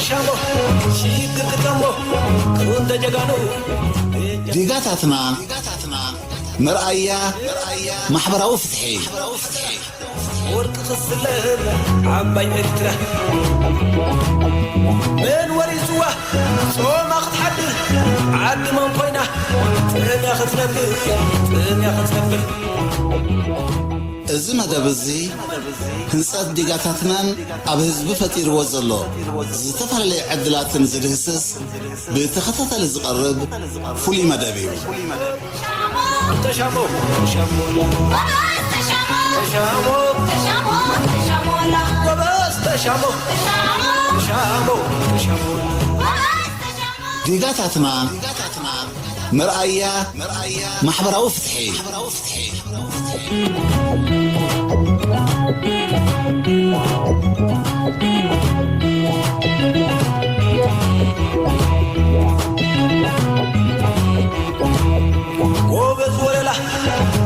ሻሞ ሽግር ክተሞ ክውን ተጀጋኑ ዲጋታትና መርኣያ ማሕበራዊ ፍትሒ። ወርቂ ክስለም ዓባይ ኤርትራ መን ወሪስዋ ጾማ ክትሓድር ዓዲ መን ኮይና ጥምያ ክትነብር ጥምያ ክትነብር እዚ መደብ እዚ ህንጸት ዲጋታትናን ኣብ ህዝቢ ፈጢርዎ ዘሎ ዝተፈላለየ ዕድላትን ዝድህስስ ብተኸታታሊ ዝቐርብ ፍሉይ መደብ እዩ። ተሻሞ ተሻሞ ተሻሞ ጎበዝ ተሻሞ ተሻሞ ተሻሞ ዲጋታትና መርኣያ ማሕበራዊ ፍትሒ። ጎበዝ ወለላ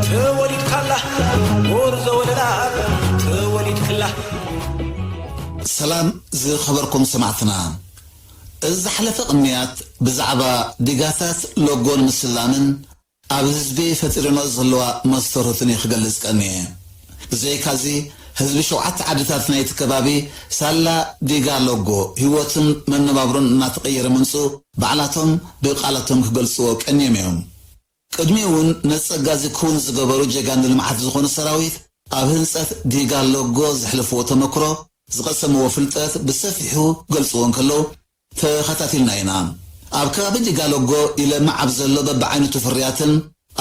ተወሊድካላ ጎርዞ ወለላ ተወሊድክላ ሰላም ዝኸበርኩም ሰማዕትና፣ እዚ ዝሓለፈ ቅንያት ብዛዕባ ዲጋታት ሎጎን ምስላምን ኣብ ህዝቢ ፈጢረንኦ ዘለዋ መስተርህትን እዩ ክገልጽ ቀንየ። ብዘይካዚ ህዝቢ ሸውዓተ ዓድታት ናይቲ ከባቢ ሳላ ዲጋ ሎጎ ህይወትን መነባብሮን እናተቐየረ ምምፅኡ ባዕላቶም ብቃላቶም ክገልፅዎ ቀንዮም እዮም። ቅድሚኡ እውን ነዚ ጸጋ እዚ ክውን ዝገበሩ ጀጋኑ ልምዓት ዝኾኑ ሰራዊት ኣብ ህንጸት ዲጋ ሎጎ ዘሕለፍዎ ተመክሮ ዝቐሰምዎ ፍልጠት ብሰፊሑ ክገልጽዎ እንከለዉ ተኸታቲልና ኢና። ኣብ ከባቢ ዲጋ ሎጎ ይለምዕ ኣብ ዘሎ በብዓይነቱ ፍርያትን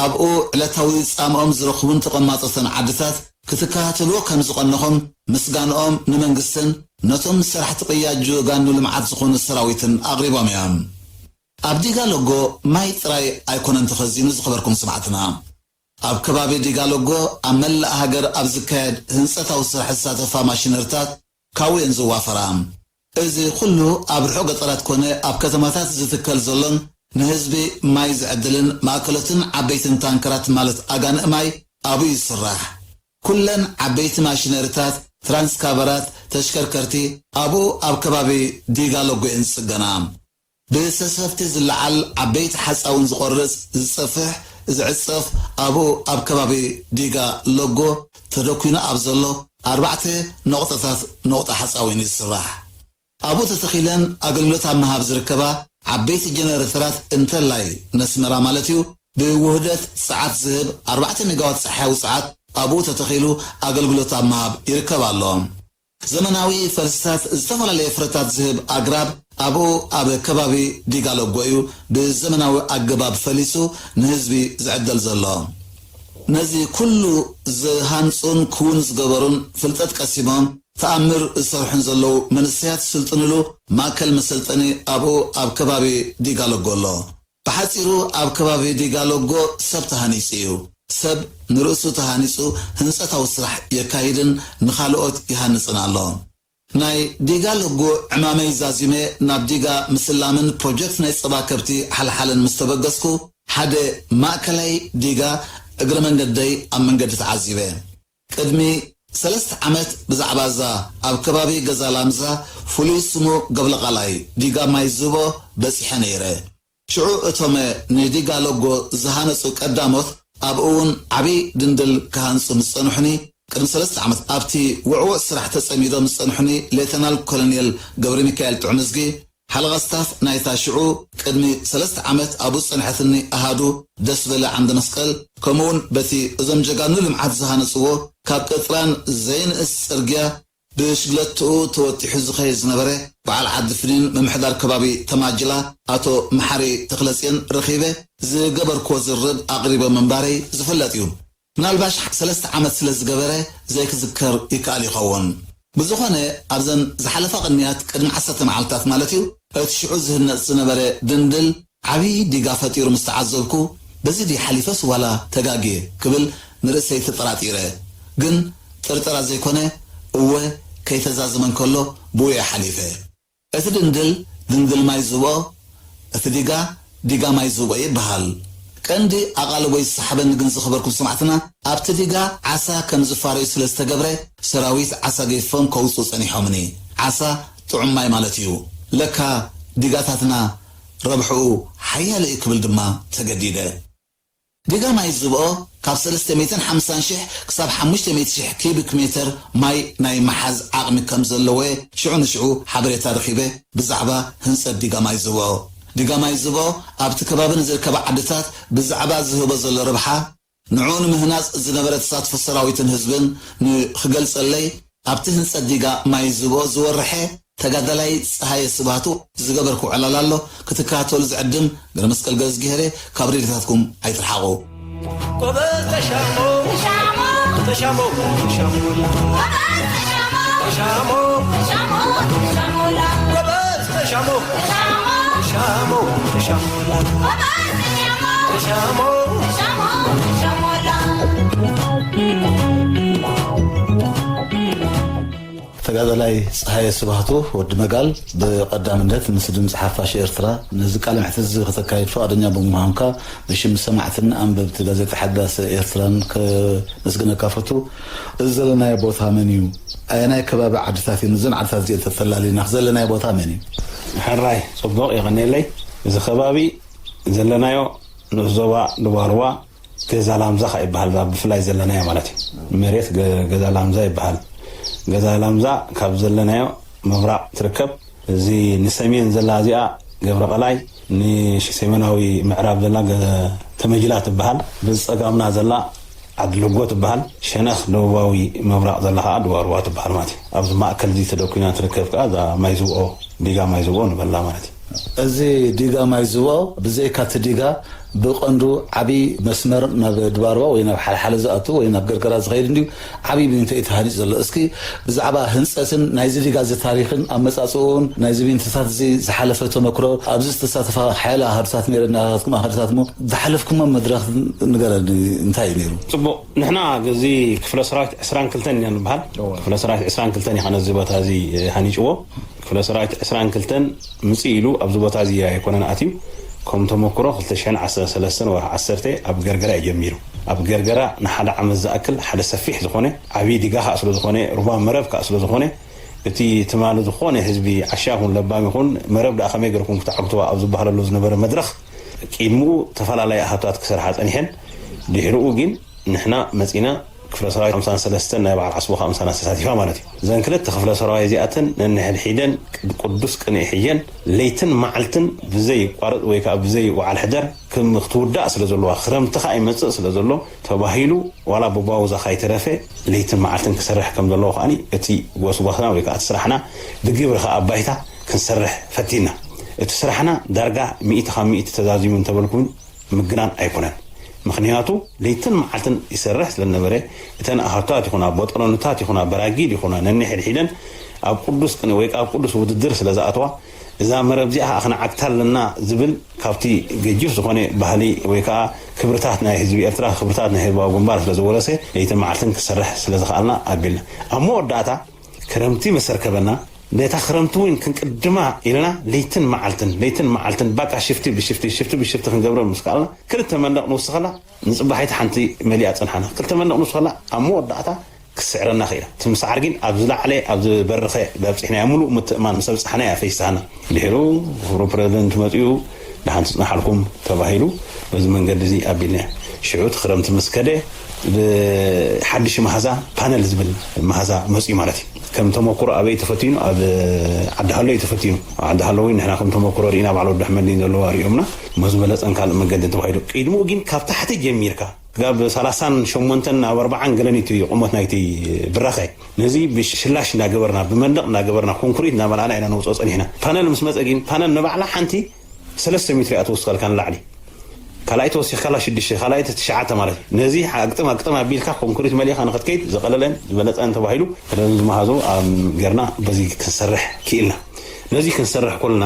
ኣብኡ ዕለታዊ ጻምኦም ዝረኽቡን ተቐማጦተን ዓድታት ክትከታተልዎ ከም ዝቐነኹም ምስጋንኦም ንመንግስትን ነቶም ሰራሕቲ ቅያ ጀጋኑ ልምዓት ዝኾኑ ሰራዊትን ኣቕሪቦም እዮም። ኣብ ዲጋ ሎጎ ማይ ጥራይ ኣይኮነን ተኸዚኑ ዝኸበርኩም ስማዕትና። ኣብ ከባቢ ዲጋ ሎጎ ኣብ መላእ ሃገር ኣብ ዝካየድ ህንጸታዊ ስራሕ ዝሳተፋ ማሽነሪታት ካብኡ እየን ዝዋፈራ። እዚ ኩሉ ኣብ ርሑቕ ገጠራት ኮነ ኣብ ከተማታት ዝትከል ዘሎን ንህዝቢ ማይ ዝዕድልን ማእከሎትን ዓበይትን ታንከራት ማለት ኣጋንእ ማይ ኣብኡ እዩ ዝስራሕ። ኩለን ዓበይቲ ማሽነሪታት፣ ትራንስካቨራት፣ ተሽከርከርቲ ኣብኡ ኣብ ከባቢ ዲጋ ሎጎ እየን ዝጽገና። ብሰሰፍቲ ዝለዓል ዓበይቲ ሓፃውን ዝቖርፅ፣ ዝፀፍሕ፣ ዝዕፀፍ ኣብኡ ኣብ ከባቢ ዲጋ ሎጎ ተደኲኑ ኣብ ዘሎ ኣርባዕተ ነቑጣታት ነቑጣ ሓፃዊን እዩ ዝስራሕ። ኣብኡ ተተኺለን ኣገልግሎት ኣብ ምሃብ ዝርከባ ዓበይቲ ጀነሬተራት እንተላይ ነስመራ ማለት እዩ ብውህደት ፀዓት ዝህብ ኣርባዕተ ሜጋዋት ፀሓያዊ ፀዓት ኣብኡ ተተኺሉ ኣገልግሎት ኣብ ምሃብ ይርከብ ኣሎ። ዘመናዊ ፈልስታት ዝተፈላለየ ፍረታት ዝህብ ኣግራብ ኣብኡ ኣብ ከባቢ ዲጋሎጎ እዩ ብዘመናዊ ኣገባብ ፈሊሱ ንህዝቢ ዝዕደል ዘሎ። ነዚ ኩሉ ዝሃንጹን ክውን ዝገበሩን ፍልጠት ቀሲሞም ተኣምር ዝሰርሑን ዘለዉ መንእሰያት ዝስልጥንሉ ማእከል መሰልጠኒ ኣብኡ ኣብ ከባቢ ዲጋሎጎ ኣሎ። ብሓጺሩ ኣብ ከባቢ ዲጋሎጎ ሰብ ተሃኒጹ እዩ። ሰብ ንርእሱ ተሃኒጹ ህንጸታዊ ስራሕ የካይድን ንኻልኦት ይሃንጽን ኣሎ። ናይ ዲጋሎጎ ዕማመይ ዛዚመ ናብ ዲጋ ምስላምን ፕሮጀክት ናይ ጸባ ከብቲ ሓልሓልን ምስ ተበገስኩ ሓደ ማእከላይ ዲጋ እግረ መንገደይ ኣብ መንገዲ ተዓዚበ። ቅድሚ ሰለስተ ዓመት ብዛዕባ እዛ ኣብ ከባቢ ገዛ ላምዛ ፍሉይ ስሙ ገብለቓላይ ዲጋ ማይ ዝቦ በጺሐ ነይረ። ሽዑ እቶም ንዲጋ ሎጎ ዝሃነጹ ቀዳሞት ኣብኡ እውን ዓቢ ድንድል ክሃንጹ ምስ ጸንሑኒ ቅድሚ ሰለስተ ዓመት ኣብቲ ውዕዉዕ ስራሕ ተጸሚዶም ዝጸንሑኒ ሌተናል ኮሎኔል ገብረሚካኤል ጥዑምዝጊ ሓለቓ ስታፍ ናይታ ሽዑ ቅድሚ ሰለስተ ዓመት ኣብኡ ዝጸንሐትኒ ኣሃዱ ደስበለ ዓንደመስቀል ከምኡውን በቲ እዞም ጀጋኑ ልምዓት ዝሃነጽዎ ካብ ቅጥራን ዘይንእስ ጽርግያ ብሽግለትኡ ተወጢሑ ዝኸይድ ዝነበረ በዓል ዓዲ ፍኒን ምምሕዳር ከባቢ ተማጅላ ኣቶ መሓሪ ተኽለጽዮን ረኺበ ዝገበርክዎ ዝርርብ ኣቕሪበ ምንባረይ ዝፍለጥ እዩ። ምናልባሽ ሰለስተ ዓመት ስለ ዝገበረ ዘይክዝከር ይከኣል ይኸውን። ብዝኾነ ኣብዘን ዝሓለፋ ቅንያት ቅድሚ ዓሰርተ መዓልታት ማለት እዩ እቲ ሽዑ ዝህነጽ ዝነበረ ድንድል ዓብዪ ዲጋ ፈጢሩ ምስ ተዓዘብኩ በዚ ድየ ሓሊፈስ ዋላ ተጋግየ ክብል ንርእሰይ ተጠራጢረ። ግን ጥርጠራ ዘይኮነ እወ ከይተዛዘመ እንከሎ ብኡ እየ ሓሊፈ። እቲ ድንድል ድንድል ማይ ዝብኦ፣ እቲ ዲጋ ዲጋ ማይ ዝብኦ ይበሃል። ቀንዲ ኣቓልቦይ ዝሰሓበኒ ግን ዝኸበርኩም ሰማዕትና ኣብቲ ዲጋ ዓሳ ከም ዝፋረዩ ስለ ዝተገብረ ሰራዊት ዓሳ ገይፎም ከውፅኡ ፀኒሖምኒ። ዓሳ ጥዑም ማይ ማለት እዩ። ለካ ዲጋታትና ረብሕኡ ሓያለ እዩ ክብል ድማ ተገዲደ። ዲጋ ማይ ዝብኦ ካብ ሰለስተ ሚእትን ሓምሳን ሽሕ ክሳብ ሓሙሽተ ሚእቲ ሽሕ ኪዩቢክ ሜተር ማይ ናይ ምሓዝ ዓቕሚ ከም ዘለዎ ሽዑ ንሽዑ ሓበሬታ ረኺበ። ብዛዕባ ህንጸት ዲጋ ማይ ዝብኦ፣ ዲጋ ማይ ዝብኦ ኣብቲ ከባቢ ንዝርከባ ዓድታት ብዛዕባ ዝህቦ ዘሎ ረብሓ፣ ንዕኡ ንምህናጽ ዝነበረ ተሳትፎ ሰራዊትን ህዝብን ንኽገልጸለይ፣ ኣብቲ ህንጸት ዲጋ ማይ ዝብኦ ዝወርሐ ተጋዳላይ ጸሃየ ስብሃቱ ዝገበርኩ ዕላል ኣሎ፣ ክትከታተሉ ዝዕድም። ገረመስቀል ገዝጊሄሬ ካብ ሬድዮታትኩም ኣይትርሓቑ። ጎበዝ ተሻሞ፣ ተሻሞ፣ ተሻሞ፣ ተሻሞ፣ ጎበዝ ተሻሞ፣ ተሻሞ፣ ተሻሞ፣ ተሻሞ። ተጋዳላይ ጸሃየ ስብሃቱ ወዲ መጋል፣ ብቐዳምነት ምስ ድምጺ ሓፋሽ ኤርትራ ነዚ ቃለ መሕትት እዚ ከተካይድ ፍቓደኛ ብምዃንካ ብሽም ሰማዕትን ኣንበብቲ ጋዜጣ ሓዳስ ኤርትራን ከመስግነካ ፈቱ። እዚ ዘለናዮ ቦታ መን እዩ? ኣየናይ ከባቢ ዓድታት እዩ? እዘን ዓድታት እዚአን ተተላሊና ዘለናዮ ቦታ መን እዩ? ሕራይ፣ ጽቡቕ፣ የቐንየለይ። እዚ ከባቢ ዘለናዮ ንኡስ ዞባ ድባርዋ ገዛ ላምዛ ኸዓ ይበሃል። እዛ ብፍላይ ዘለናዮ ማለት እዩ። መሬት ገ-፣ ገዛ ላምዛ ይበሃል። ገዛ ላምዛ ካብ ዘለናዮ ምብራቕ ትርከብ። እዚ ንሰሜን ዘላ እዚኣ ገብረ ቀላይ፣ ንሰሜናዊ ምዕራብ ዘላ ገ-፣ ተመጅላ ትበሃል። ብጸጋምና ዘላ ዓዲ ልጎ ትበሃል። ሸነኽ ደቡባዊ ምብራቕ ዘላ ኸዓ ድባርዋ ትበሃል ማለት እዩ። ኣብዚ ማእከል እዚ ተደኲና ትርከብ ከኣ እዛ ማይ ዝብኦ፣ ዲጋ ማይ ዝብኦ ንበላ ማለት እዩ። እዚ ዲጋ ማይ ዝብኦ ብዘይካ እቲ ዲጋ ብቐንዱ ዓቢ መስመር ናብ ድባርዋ ወይ ናብ ሓልሓለ ዝኣቱ ወይ ናብ ገርገራ ዝኸይድ እንድዩ ዓቢ ቢንቶ እዩ ተሃኒጹ ዘሎ። እስኪ ብዛዕባ ህንጸትን ናይዚ ዲጋ እዚ ታሪኽን ኣመጻጽኡን ናይዚ ቢንቶታት እዚ ዝሓለፈ ተመክሮ ኣብዚ ዝተሳተፋ ሓያለ ኣሃዱታት ነይረን ኣሃዱታትኩም ኣሃዱታትሞ ዝሓለፍኩሞ መድረኽ ንገረኒ እንታይ እዩ ነይሩ? ጽቡቕ። ንሕና እዚ ክፍለ ሰራዊት ዕስራን ክልተን ኢና ንበሃል። እወ። ክፍለ ሰራዊት ዕስራን ክልተን እዩ ነዚ ቦታ እዚ ሃኒጭዎ። ክፍለ ሰራዊት ዕስራን ክልተን ምጽእ ኢሉ ኣብዚ ቦታ እዚ ኣይኮነን ኣትዩ። ከም ተመክሮ ክልተ ሽሕን ዓሰርተ ሰለስተን ወርሒ ዓሰርተ ኣብ ገርገራ እዩ ጀሚሩ። ኣብ ገርገራ ንሓደ ዓመት ዝኣክል ሓደ ሰፊሕ ዝኾነ ዓብዪ ዲጋ ከኣ ስለ ዝኾነ፣ ሩባ መረብ ከኣ ስለ ዝኾነ፣ እቲ ትማሊ ዝኾነ ህዝቢ ዓሻ ይኹን ለባም ይኹን መረብ ደኣ ከመይ ገርኩም ክትዓግትዋ ኣብ ዝበሃለሉ ዝነበረ መድረኽ ቅድሚኡ ተፈላለያ ኣሃታት ክሰርሓ ጸኒሐን። ድሕሪኡ ግን ንሕና መጺና ክፍለ ሰራዊት ሓምሳን ሰለስተን ናይ በዓል ዓስቦ ከኣ ምሳና ተሳቲፋ ማለት እዩ። እዘን ክልተ ክፍለ ሰራዊት እዚኣተን ነንሕድሒደን ቅዱስ ቅንኢ ሒጀን ለይትን መዓልትን ብዘይ ቋርጥ ወይ ከኣ ብዘይ ወዓል ሕደር ክም-፣ ክትውዳእ ስለ ዘለዋ፣ ክረምቲ ከኣ ይመጽእ ስለ ዘሎ ተባሂሉ ዋላ ብባውዛ ካይተረፈ ለይትን መዓልትን ክሰርሕ ከም ዘለዎ ከኣ እቲ ጎስጓስና ወይ ከኣ እቲ ስራሕና ብግብሪ ከኣ ኣብ ባይታ ክንሰርሕ ፈቲና። እቲ ስራሕና ዳርጋ ሚእቲ ካብ ሚእቲ ተዛዚሙ እንተበልኩ ምግናን ኣይኮነን። ምኽንያቱ ለይትን መዓልትን ይሰርሕ ስለ ዝነበረ፣ እተን ኣሃታት ይኹና፣ ቦጠሎንታት ይኹና፣ በራጊድ ይኹና፣ ነንሕድሒደን ኣብ ቅዱስ ቅንኢ ወይ ከኣ ኣብ ቅዱስ ውድድር ስለ ዝኣተዋ፣ እዛ መረብ እዚኣ ከኣ ክንዓግታ ኣለና ዝብል ካብቲ ገጅፍ ዝኾነ ባህሊ ወይ ከኣ ክብርታት ናይ ህዝቢ ኤርትራ፣ ክብርታት ናይ ህዝባዊ ግንባር ስለ ዝወረሰ፣ ለይትን መዓልትን ክሰርሕ ስለ ዝኸኣልና ኣቢልና። ኣብ መወዳእታ ክረምቲ ምስ ኣርከበና፣ ነታ ክረምቲ እውን ክንቅድማ ኢልና ለይትን መዓልትን፣ ለይትን መዓልትን፣ ባካ ሽፍቲ ብሽፍቲ፣ ሽፍቲ ብሽፍቲ ክንገብረ ምስ ከኣልና፣ ክልተ መንደቕ ንውስኸላ፣ ንጽባሒቲ ሓንቲ መሊኣ ጸንሓና። ክልተ መንደቕ ንውስኸላ፣ ኣብ መወዳእታ ክስዕረና ክኢላ። እቲ ምስዓር ግን ኣብ ዝለዓለ፣ ኣብ ዝበረኸ በብጺሕናዮ፣ ምሉእ ምትእማን ምስ ኣብጻሕናዮ ፈይስሃና። ድሒሩ ክቡር ፕረዚደንት መጺኡ፣ "ደሓን ትጽንሓልኩም" ተባሂሉ፣ በዚ መንገዲ እዚ ኣቢልናዮ። ሽዑ እቲ ክረምቲ ምስ ከደ፣ ብሓድሽ መሃዛ፣ ፓነል ዝብል መሃዛ መጺኡ ማለት እዩ። ከም ተመክሮ ኣበይ ተፈቲኑ? ኣብ ዓዲ ሃሎ እዩ ተፈቲኑ። ኣብ ዓዲ ሃሎ እውን ንሕና ከም ተመክሮ ርኢና፣ በዓል ወዲ ኣሕመድ ዘለዋ ርኢዮምና፣ መዝበለጸን ካልእ መገዲ ተባሂሉ። ቅድሚኡ ግን ካብ ታሕቲ ጀሚርካ፣ ክሳብ ሰላሳን ሸሞንተን ናብ ኣርባዓን ገለን እቲ ቁመት ናይቲ ብራኸ። ነዚ ብሽላሽ እንዳገበርና፣ ብመንደቕ እንዳገበርና፣ ኮንክሪት እንዳመልኣና ኢና ነውፅኦ ፀኒሕና። ፓነል ምስ መፀ ግን፣ ፓነል ንባዕላ ሓንቲ ሰለስተ ሜትር እያ ትውስኸልካ ንላዕሊ። ካልኣይ ተወሲኽካላ ሽዱሽተ፣ ካልኣይ ትሽዓተ ማለት እዩ። ነዚ ኣግጥም ኣግጥም ኣቢልካ ኮንክሪት መሊእካ ንኽትከይድ ዝቐለለን ዝበለፀን ተባሂሉ፣ ክዳን ዝመሃዞ ኣብ ገርና በዚ ክንሰርሕ ክኢልና። ነዚ ክንሰርሕ ከለና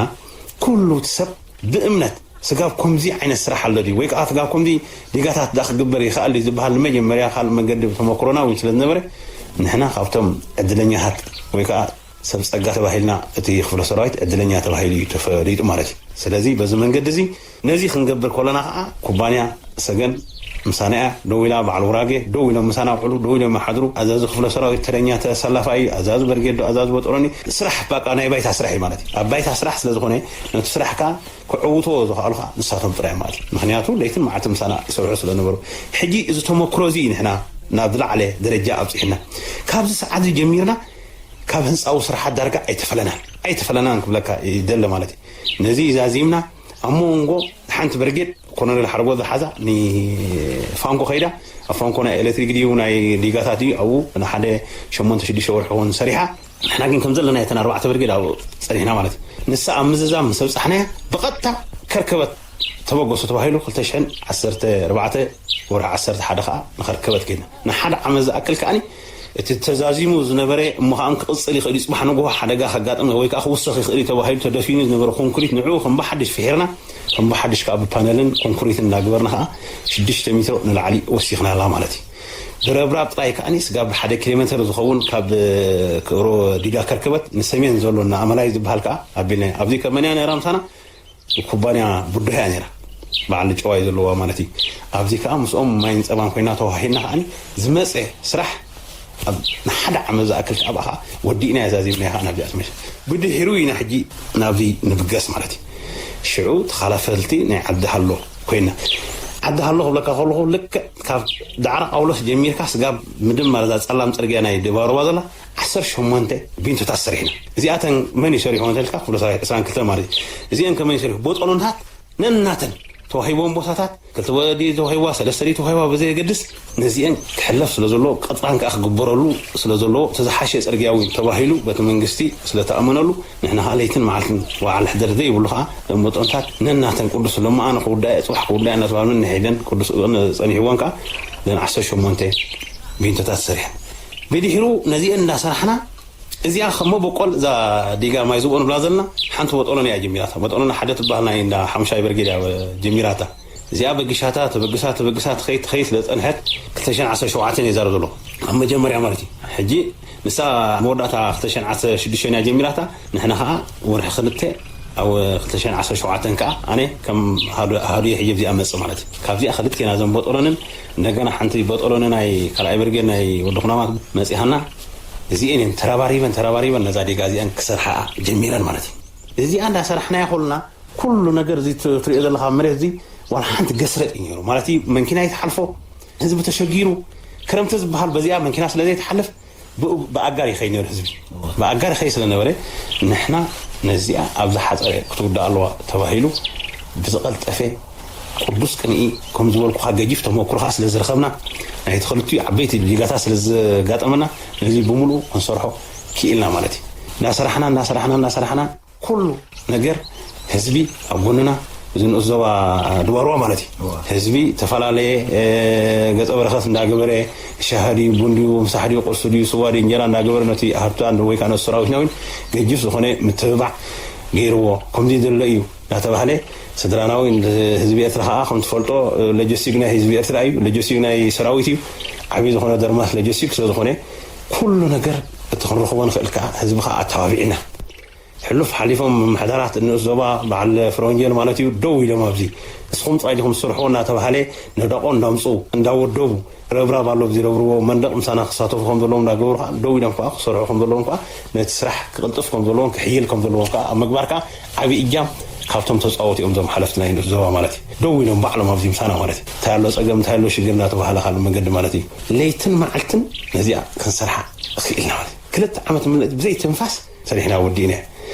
ኩሉ እቲ ሰብ ብእምነት ስጋብ ከምዚ ዓይነት ስራሕ ኣሎ ድዩ? ወይ ከዓ ስጋብ ከምዚ ዲጋታት ደኣ ክግበር ይኽኣል ድዩ ዝበሃል ንመጀመርያ ካልእ መገዲ ብተመክሮና እውን ስለ ዝነበረ፣ ንሕና ካብቶም ዕድለኛታት ወይ ከዓ ሰብ ጸጋ ተባሂልና እቲ ክፍለ ሰራዊት ዕድለኛ ተባሂሉ እዩ ተፈሊጡ ማለት እዩ። ስለዚ በዚ መንገዲ እዚ ነዚ ክንገብር ከለና ከዓ ኩባንያ ሰገን ምሳና እያ ደው ኢላ፣ በዓል ውራጌ ደው ኢሎም ምሳና ውዕሉ፣ ደው ኢሎም ይሓድሩ። ኣዛዚ ክፍለ ሰራዊት ተረኛ ተሰላፋይ፣ ኣዛዚ በርጌድ ዶ፣ ኣዛዚ በጦሎኒ፣ ስራሕ ባቃ ናይ ባይታ ስራሕ እዩ ማለት እዩ። ኣብ ባይታ ስራሕ ስለ ዝኾነ ነቲ ስራሕ ከዓ ክዕውትዎ ዝኽኣሉ ከዓ ንሳቶም ጥራይ ማለት እዩ። ምክንያቱ ለይትን መዓልቲ ምሳና ይሰርሑ ስለ ነበሩ። ሕጂ እዚ ተመክሮ እዚ እዩ ንሕና ናብ ዝለዓለ ደረጃ ኣብፂሕና። ካብዚ ሰዓት እዚ ጀሚርና ካብ ህንፃዊ ስራሓት ዳርጋ ኣይተፈለናን ኣይተፈለናን ክብለካ ይደለ ማለት እዩ። ነዚ ዛዚምና ኣብ መንጎ ሓንቲ ብርጌድ ኮሎኔል ሓርጎ ዝሓዛ ንፋንኮ ከይዳ፣ ኣብ ፋንኮ ናይ ኤሌክትሪክ ድዩ ናይ ዲጋታት ድዩ ኣብኡ ንሓደ ሸሞንተ ሽዱሽተ ወርሒ እውን ሰሪሓ። ንሕና ግን ከም ዘለና እተን ኣርባዕተ ብርጌድ ኣብኡ ፀኒሕና ማለት እዩ። ንሳ ኣብ ምዝዛም ምስ ኣብፃሕናያ ብቐጥታ ከርከበት ተበገሱ ተባሂሉ ክልተ ሽሕን ዓሰርተ ኣርባዕተ ወርሒ ዓሰርተ ሓደ ከዓ ንኸርከበት ከይድና። ንሓደ ዓመት ዝኣክል ከዓኒ እቲ ተዛዚሙ ዝነበረ እሞ ከዓም ክቕፅል ይኽእል እዩ፣ ፅባሕ ንግሆ ሓደጋ ከጋጥም ወይ ከዓ ክውሰኽ ይኽእል እዩ ተባሂሉ ተደፊኑ ዝነበረ ኮንክሪት ንዕኡ ከም ብሓድሽ ፍሒርና፣ ከም ብሓድሽ ከዓ ብፓነልን ኮንክሪትን እናገበርና ከዓ ሽዱሽተ ሜትሮ ንላዕሊ ወሲኽናላ ማለት እዩ። ብረብራብ ጥራይ ከዓኒ ስጋብ ሓደ ኪሎ ሜትር ዝኸውን ካብ ክእሮ ዲጋ ከርከበት ንሰሜን ዘሎ እና ኣመላይ ዝበሃል ከዓ ኣቢልና ኣብዚ ከም መንያ ነራ ምሳና ኩባንያ ቡዱሃ እያ ነይራ። በዓል ጨዋይ ዘለዋ ማለት እዩ። ኣብዚ ከዓ ምስኦም ማይን ፀባን ኮይና ተዋሂና ከዓኒ ዝመፀ ስራሕ ኣብ ንሓደ ዓመት ዝኣክል ከዓ ብኣኻ ወዲእና እያ ዛዚምና ከዓ ናብዚኣ ትመሸ። ብድሕሩ ኢና ሕጂ ናብዚ ንብገስ ማለት እዩ። ሽዑ ተኻላፈልቲ ናይ ዓዲ ሃሎ ኮይና፣ ዓዲ ሃሎ ክብለካ ከለኹ ልክዕ ካብ ዳዕሮ ጳውሎስ ጀሚርካ ስጋብ ምድማር እዛ ፀላም ፅርግያ ናይ ደባሩባ ዘላ ዓሰርተ ሸሞንተ ቢንቶታት ሰሪሕና። እዚኣተን መን እዩ ሰሪሖ እንተልካ ክፍለ ሰራዊት ዕስራን ክልተን ማለት እዩ። እዚአን ከመን እዩ ሰሪሑ ቦጠሎንታት ነናተን ተዋሂቦም ቦታታት ክልተ ወዲ ተዋሂባ ሰለስተ ድዩ ተዋሂባ ብዘየገድስ ነዚአን ክሕለፍ ስለ ዘለዎ ቀፃን ከዓ ክግበረሉ ስለ ዘለዎ እቲ ዝሓሸ ፅርግያ እውን ተባሂሉ በቲ መንግስቲ ስለተኣመነሉ ንሕና ከዓ ለይትን መዓልትን ዋዕል ሕደር ዘይብሉ ከዓ እዞም ቦጠሎንታት ነናተን ቅዱስ ለማኣ ንክውዳእ ፅባሕ ክውዳእ እናተባሉ ንሒደን ቅዱስ ፀኒሕወን ከዓ ዘን ዓሰርተ ሸሞንተ ቢንቶታት ሰሪሐን ብድሕሩ ነዚአን እንዳሰራሕና እዚኣ ከም መበቆል እዛ ዲጋ ማይ ዝብኦ ንብላ ዘለና ሓንቲ በጦሎን እያ ጀሚራታ። በጦሎን ሓደ ትበሃል ናይ እንዳ ሓሙሻይ በርጌድ እያ ጀሚራታ። እዚኣ በጊሻታ ተበግሳ ተበግሳ ትኸይድ ትኸይድ ስለ ዝፀንሐት ክልተ ሽሕን ዓሰርተ ሸውዓተን እየ ዛረብ ዘሎ ኣብ መጀመርያ ማለት እዩ። ሕጂ ንሳ መወዳእታ ክልተ ሽሕን ዓሰርተ ሽዱሽተን እያ ጀሚራታ። ንሕና ከዓ ወርሒ ክልተ ኣብ ክልተ ሽሕን ዓሰርተ ሸውዓተን ከዓ ኣነ ከም ሃዱ ሃዱየ ሕጂ ኣብዚኣ መፅእ ማለት እዩ። ካብዚኣ ክልቴና ዘን በጦሎንን እንደገና ሓንቲ በጦሎኒ ናይ ካልኣይ ብርጌድ ናይ ወዲ ኩናማት መፂሃና እዚኤን እየን ተረባሪበን ተረባሪበን ነዛ ዲጋ እዚኣን ክሰርሓ ጀሚረን ማለት እዩ። እዚኣ እንዳሰራሕናያ ኮልና ኩሉ ነገር እዚ ት- ትሪኦ ዘለካ መሬት እዚ ዋላ ሓንቲ ገስረጥ እዩ ነይሩ ማለት እዩ። መንኪና ይትሓልፎ ህዝቢ ተሸጊሩ ክረምቲ ዝበሃል በዚኣ መንኪና ስለ ዘይትሓልፍ ብኡ- ብኣጋር ይኸይ ነይሩ ህዝቢ ብኣጋር ይኸይ ስለነበረ ንሕና ነዚኣ ኣብ ዝሓፀረ ክትውዳእ ኣለዋ ተባሂሉ ብዝቐልጠፈ ቅዱስ ቅንኢ ከም ዝበልኩኻ ገጂፍ ተመክሮኻ ስለ ዝረኸብና ናይቲ ክልቲኡ ዓበይቲ ዲጋታት ስለ ዘጋጠመና ነዚ ብምሉኡ ክንሰርሖ ክኢልና ማለት እዩ። እናሰራሕና እናሰራሕና እናሰራሕና ኩሉ ነገር ህዝቢ ኣብ ጎንና እዚ ንኡስ ዞባ ድባርዋ ማለት እዩ። ህዝቢ ዝተፈላለየ ገፀ በረከት እንዳገበረ ሻሂ ድዩ ቡን ድዩ ምሳሕ ድዩ ቁርሲ ድዩ ስዋ ድዩ እንጀራ እንዳገበረ ነቲ ሃብታ ወይ ከዓ ነቲ ሰራዊትና እውን ገጅፍ ዝኾነ ምትብባዕ ገይርዎ ከምዚ ዘሎ እዩ እናተባህለ ስድራና እውን ህዝቢ ኤርትራ ከዓ ከም ትፈልጦ ሎጂስቲክ ናይ ህዝቢ ኤርትራ እዩ፣ ሎጂስቲክ ናይ ሰራዊት እዩ። ዓብዪ ዝኾነ ደርማስ ሎጂስቲክ ስለዝኾነ ኩሉ ነገር እቲ ክንረኽቦ ንኽእል ከዓ ህዝቢ ከዓ ኣተባቢዕና ሕሉፍ ሓሊፎም ምምሕዳራት ንኡስ ዞባ በዓል ፍረወንጀል ማለት እዩ ደው ኢሎም ኣብዚ እስኹም ጥራይ ዲኹም ትሰርሕዎ እናተባሃለ ነዳቆ እንዳምፁ እንዳወደቡ ረብራብ ኣሎ ብዝረብርዎ መንደቕ ምሳና ክሳተፉ ከም ዘለዎም እንዳገበሩ ከዓ ደው ኢሎም ከዓ ክሰርሑ ከም ዘለዎም ከዓ ነቲ ስራሕ ክቕልጥፍ ከም ዘለዎም ክሕይል ከም ዘለዎም ከዓ ኣብ ምግባር ከዓ ዓብዪ እጃም ካብቶም ተፃወቱ እዮም እዞም ሓለፍቲ ናይ ንኡስ ዞባ ማለት እዩ ደው ኢሎም ባዕሎም ኣብዚ ምሳና ማለት እዩ እንታይ ኣሎ ፀገም እንታይ ኣሎ ሽግር እናተባሃለ ካልእ መንገዲ ማለት እዩ ለይትን መዓልትን ነዚኣ ክንሰርሓ ክኢልና ማለት እዩ ክልተ ዓመት ምልእቲ ብዘይ ትንፋስ ሰሪሕና ወዲእና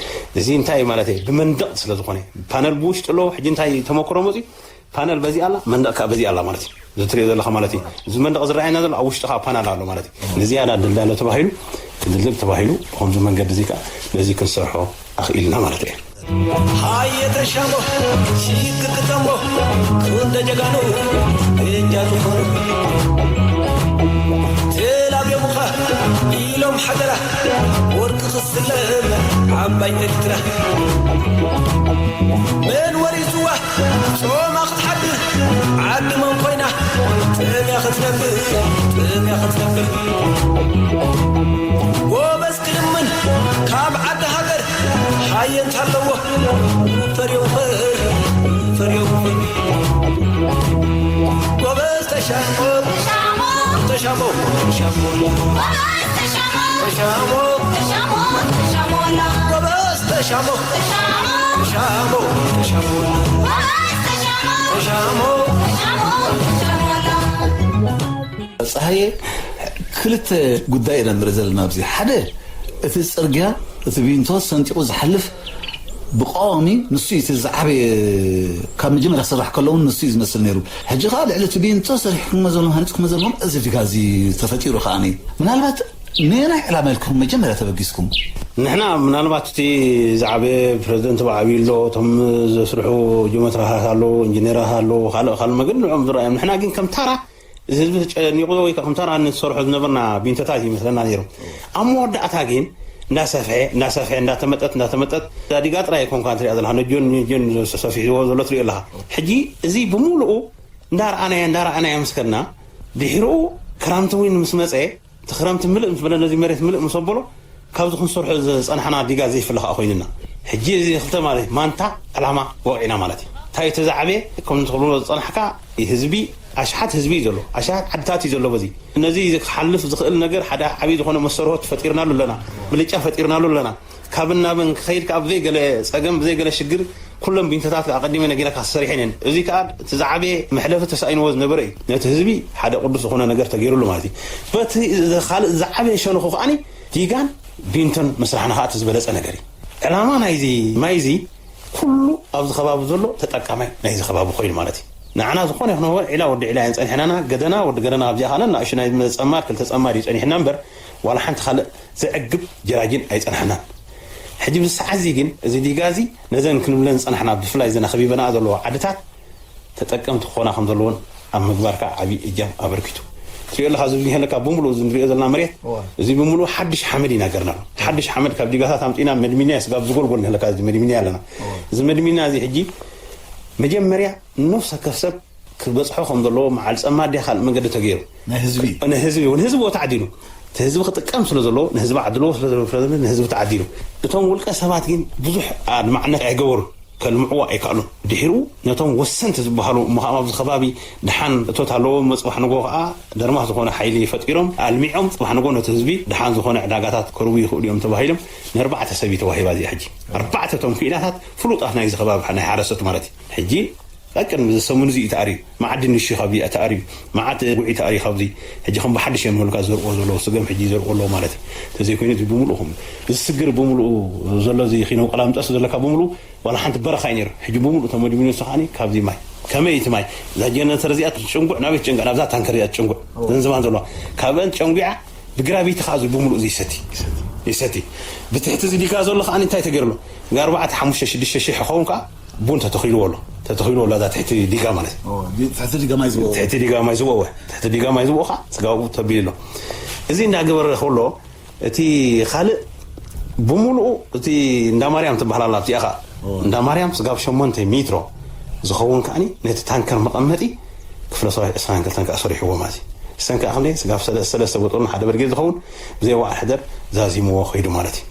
እዚ እንታይ ማለት እዩ ብመንደቕ ስለ ዝኾነ ፓነል ብውሽጢ ኣለዎ ሕጂ እንታይ ተመክሮ መፅዩ ፓነል በዚ ኣላ መንደቕ ከዓ በዚ ኣላ ማለት እዩ እዚ ትሪኦ ዘለካ ማለት እዩ እዚ መንደቕ ዝረኣየና ዘሎ ኣብ ውሽጢ ከዓ ፓናል ኣሎ ማለት እዩ ንዝያዳ ድልዳለ ተባሂሉ ክድልድል ተባሂሉ ብከምዚ መንገዲ እዚ ከዓ ነዚ ክንሰርሖ ኣኽኢልና ማለት እዩ ሃየ ተሻሞ ሽግር ክተሞ ክንደ ጀጋኑ እጃ ዝኾኑ ተላብዮምኻ ኢሎም ሓደራ ወርቂ ክስለም ዓባይ ኤርትራ መን ወሪስዋ ጾማ ክትሓድር ዓዲ መን ኮይና ጥምያ ክትነብር ጥምያ ክትነብር ጎበዝ ክልምን ካብ ዓዲ ሃገር ሃየ እንታለዎ ፈርዮ ፈር ፈርዮ ፈር ተሻሞ፣ ተሻሞ፣ ተሻሞ፣ ተሻሞ፣ ተሻሞ፣ ተሻሞ፣ ተሻሞ፣ ተሻሞ፣ ተሻሞ፣ ተሻሞ፣ ተሻሞ፣ ተሻሞ፣ ተሻሞ፣ ተሻሞ። ጸሃየ፣ ክልተ ጉዳይ ኢና ንርኢ ዘለና ኣብዚ። ሓደ፣ እቲ ጽርግያ፣ እቲ ቢንቶ ሰንጢቑ ዝሓልፍ ብቐዋሚ ንሱ እዩ እቲ ዝዓበየ፣ ካብ መጀመርያ ክስራሕ ከሎ እውን ንሱ እዩ ዝመስል ነይሩ። ሕጂ ከኣ ልዕሊ እቲ ቢንቶ ሰሪሕኩሞ ዘለኹም፣ ሃኒጽኩሞ ዘለኹም እዚ ዲጋ እዚ ተፈጢሩ ከኣ፣ ምናልባት ነየናይ ዕላማ ኢልኩም መጀመርያ ተበጊስኩም? ንሕና ምናልባት እቲ ዝዓበየ ፕረዚደንት ብዓብዩ ኣሎ፣ እቶም ዘስርሑ ጂኦሜትራታት ኣለዉ፣ ኢንጂነራት ኣለዉ፣ ካልእ ካልእ መገዲ ንዕኦም ዝረኣዮም። ንሕና ግን ከም ታራ እዚ ህዝቢ ተጨኒቑ ወይ ከዓ ከም ታራ ንሰርሖ ዝነበርና ቢንቶታት ይመስለና ነይሩ። ኣብ መወዳእታ ግን እንዳሰፍሐ፣ እንዳሰፍሐ፣ እንዳተመጠት፣ እንዳተመጠት፣ እዛ ዲጋ ጥራይ ኣይኮንካን ትሪኣ ዘለኻ፣ ነጆን፣ ነጆን ሰፊሕዎ ዘሎ ትሪኦ ኣለኻ። ሕጂ እዚ ብምሉኡ እንዳረኣናዮ፣ እንዳረኣናዮ ምስ ከድና፣ ድሕሪኡ ክረምቲ እውን ምስ መጸ፣ እቲ ክረምቲ ምልእ ምስ በለ፣ ነዚ መሬት ምልእ ምስ ኣበሎ፣ ካብዚ ክንሰርሖ ዝጸናሕና ዲጋ ዘይፍለ ከኣ ኮይኑና። ሕጂ እዚ ክልተ ማለት ማንታ ዕላማ ወቒዕና ማለት እዩ። እንታይ እቲ ዝዓበየ፣ ከም ትብሎ ዝጸናሕካ፣ ህዝቢ፣ ኣሽሓት ህዝቢ እዩ ዘሎ፣ ኣሽሓት ዓድታት እዩ ዘሎ። በዚ ነዚ ክሓልፍ ዝኽእል ነገር ሓደ ዓብዪ ዝኾነ መሰርሆት ፈጢርናሉ ኣለና፣ ብልጫ ፈጢርናሉ ኣለና። ካብን ናብን ክኸይድ ከኣ ብዘይ ገለ ጸገም፣ ብዘይ ገለ ሽግር፣ ኩሎም ቢንቶታት ከኣ ኣቐዲመ ነጊረካ ሰሪሐን እየን። እዚ ከኣ እቲ ዝዓበየ መሕለፊ ተሳኢንዎ ዝነበረ እዩ። ነቲ ህዝቢ ሓደ ቅዱስ ዝኾነ ነገር ተገይሩሉ ማለት እዩ። በቲ ካልእ ዝዓበየ ሸነኹ ከኣኒ ዲጋን ቢንቶን ምስራሕና ከኣ እቲ ዝበለጸ ነገር እዩ። ዕላማ ናይዚ ማይ እዚ ኩሉ ኣብዚ ከባቢ ዘሎ ተጠቃማይ ናይዚ ከባቢ ኮይኑ ማለት እዩ። ንዓና ዝኾነ ይኹን ዒላ ወዲ ዒላ እየን ጸኒሕናና፣ ገደና ወዲ ገደና ኣብዚ ኣኻለን ንእሽቶ ናይ ጸማድ ክልተ ጸማድ እዩ ጸኒሕና እምበር ዋላ ሓንቲ ካልእ ዘዕግብ ጀራጂን ኣይጸናሕናን። ሕጂ ብዚ ሰዓት እዚ ግን እዚ ዲጋ እዚ ነዘን ክንብለን ዝጸናሕና ብፍላይ እዘን ኣኸቢበናኣ ዘለዋ ዓድታት ተጠቀምቲ ክኾና ከም ዘለዎን ኣብ ምግባር ከዓ ዓብዪ እጃም ኣበርኪቱ። ትሪኦ ኣለኻ፣ እዚ ንሄለካ ብምሉኡ እዚ ንሪኦ ዘለና መሬት እዋ። እዚ ብምሉኡ ሓድሽ ሓመድ ኢና ገርናሉ። ሓድሽ ሓመድ ካብ ዲጋታት ኣምፂና መድሚንያ ስጋብ ዝጎልጎል ንሄለካ እዚ መድሚንያ ኣለና። እዋ። እዚ መድሚንያ እዚ ሕጂ መጀመርያ ነፍሲ ወከፍ ሰብ ክበፅሖ ከም ዘለዎ መዓል ፀማድ ድያ ካልእ መንገዲ ተገይሩ ናይ ህዝቢ እዩ። ንህዝቢ እውን ህዝቢ ተዓዲሉ እቲ ህዝቢ ክጥቀም ስለ ዘለዎ ንህዝቢ ዓድልዎ ስለ ዘለዎ ንህዝቢ ተዓዲሉ። እቶም ውልቀ ሰባት ግን ብዙሕ ኣድማዕነት ኣይገበሩን። ከልምዕዎ ኣይከኣሉን። ድሒሩ ነቶም ወሰንቲ ዝበሃሉ እሞ ከኣ ኣብዚ ከባቢ ደሓን እቶት ኣለዎም እሞ ጽባሕ ንግሆ ከኣ ደርማስ ዝኾነ ሓይሊ ፈጢሮም ኣልሚዖም ጽባሕ ንግሆ ነቲ ህዝቢ ደሓን ዝኾነ ዕዳጋታት ከርቡ ይኽእሉ እዮም ተባሂሎም ንኣርባዕተ ሰብ እዩ ተዋሂባ እዚኣ ሕጂ። ኣርባዕተ እቶም ክኢላታት ፍሉጣት ናይዚ ከባቢ ናይ ሓረስቶት ማለት እዩ። ሕጂ ኣብ ቅድሚ እዚ ሰሙን እዚ እዩ ተኣርዩ። መዓድን ንሽ ካብዚ እዩ ተኣርዩ። መዓት ጉዒ ተኣርዩ ካብዚ። ሕጂ ከም ብሓድሽ እዮም ንህልካ ዘርኦ ዘለዉ። ስገም ሕጂ ዘርኦ ኣለዉ ማለት እዩ። እንተዘይኮይኑ እዚ ብምሉኡ ከም እዚ ስግር ብምሉኡ ዘሎ እዚ ኪነው ቀላምጠስ ዘለካ ብምሉኡ ዋላ ሓንቲ በረኻ እዩ ነይሩ። ሕጂ ብምሉኡ ተመዲቡ ነሱ ከዓኒ ካብዚ ማይ። ከመይ እቲ ማይ? እዛ ጀነተር እዚኣ ትጭንጉዕ ናበይ ትጭንጉዕ? ናብዛ ታንከር እዚኣ ትጭንጉዕ። እወ። ዘንዝማን ዘለዋ። ካብአን ጨንጉዓ ብግራቪቲ ከዓ እዚ ብምሉኡ እዚ ይሰቲ። ይሰቲ። ይሰቲ። ብትሕቲ እዚ ዲጋ ዘሎ ከዓኒ እንታይ ተገይሩ ኣሎ? ኣርባዕተ፣ ሓሙሽተ፣ ሽዱሽተ ሽሕ ይኸውን ከዓ ቡን ተተኺልዎ ኣሎ። ተተኺልዎ ኣሎ እዛ ትሕቲ ዲጋ ማለት እዩ። ኦ፣ ዲ-፣ ትሕቲ ዲጋ ማይ ዝወ-፣ ትሕቲ ዲጋ ማይ ዝወ-፣ ትሕቲ ዲጋ ማይ ዝወ ከዓ ስጋቡ ተቢሉ ኣሎ። እዚ እንዳገበረ ከሎ እቲ ካልእ ብምሉኡ እቲ እንዳ ማርያም ትበሃል ኣላ ኣብቲኣ ከዓ ኦ። እንዳ ማርያም ስጋብ ሸሞንተ ሜትሮ ዝኸውን ከዓኒ ነቲ ታንከር መቐመጢ ክፍለ ሰራዊት ዕስራን ክልተን ከዓ ሰሪሕዎ ማለት እዩ። እሰን ከዓ ክንደይ ስጋብ ሰለ-፣ ሰለስተ ቦጦን ሓደ በርጌድ ዝኸውን ብዘይ ዋዕል ሕደር ዛዚምዎ ከይዱ ማለት እዩ።